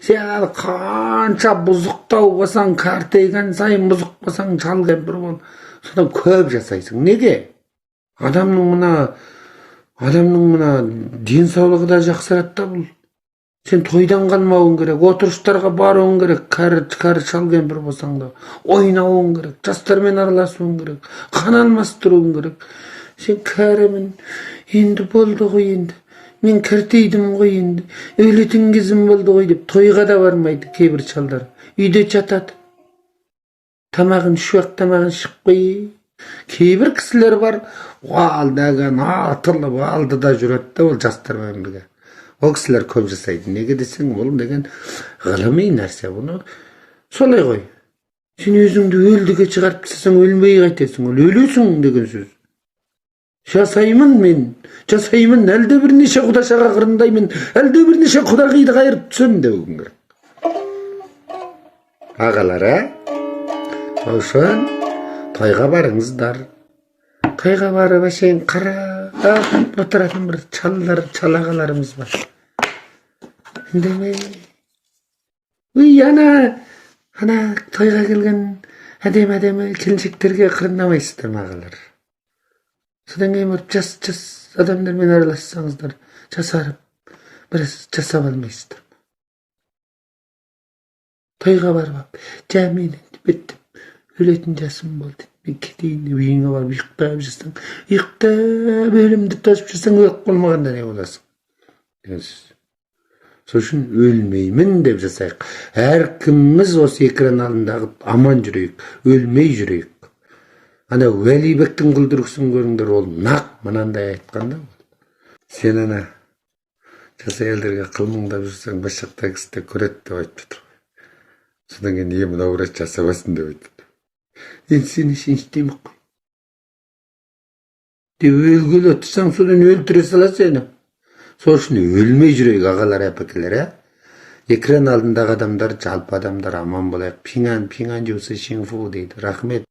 Сен қанша бұзықтау болсаң, қартайған сайын бұзық болсаң, шал кемпір бол, содан көп жасайсың. Неге? Адамның мына денсаулығы да жақсарады да бұл. Сен тойдан қалмауың керек, отырыстарға баруың керек, кәрі кәрі шал кемпір болсаң да ойнауың керек, жастармен араласуың керек, қан алмастыруың керек. Сен кәрімін енді, болды ғой енді, мен кәртейдім ғой енді, өлетін кезім болды ғой деп тойға да бармайды кейбір шалдар. Үйде жатады, тамағын, үш уақыт тамағын ішіп қой. Кейбір кісілер бар, алдаған атылып алдыда жүреді да ол жастармен бірге. Ол кісілер көп жасайды. Неге десең, ол деген ғылыми нәрсе, бұны солай ғой. Сен өзіңді өлдіге шығарып тастасаң, өлмей қайтесің? Ол өлесің деген сөз. Жасаймын мен, жасаймын, әлде бірнеше құдашаға қырындаймын, әлде бірнеше құдағиды қайырып түсемін деуің керек, ағалар, ә? Сол үшін тойға барыңыздар. Тойға барып, әшейін қарап отыратын бір шалдар, шал ағаларымыз бар, үндемей. Уй, ана тойға келген әдемі әдемі келіншектерге қырындамайсыздар ма, ағалар? Содан кейін барып жас жас адамдармен аралассаңыздар, жасарып, біраз жасап алмайсыздар ма? Тойға барып алып, жә, мен енді біттім, өлетін жасым болды, мен кетейін деп үйіңе барып ұйықтап жатсаң, ұйықтап өлімді тосып жатсаң, өліп қалмағанда не боласың деген сөз. Сол үшін өлмеймін деп жасайық. Әркіміміз осы экран алдындағы аман жүрейік, өлмей жүрейік. Ана Уәлибектің күлдіргісін көріңдер, ол нақ мынандай айтқан да. Сен ана жас әйелдерге қылмыңдап жүрсең, бас жақтағы кісі де көреді деп айтып жатыр ғой. Содан кейін е, мынау врач жасамасын деп айтып жатыр. Енді сен әшейін істемей ақ қой деп өлгелі отырсаң, содан өлтіре салады сені. Сол үшін өлмей жүрейік, ағалар, әпекелер, ә? Экран алдындағы адамдар, жалпы адамдар аман болайық. 平安平安就是幸福 дейді. Рахмет.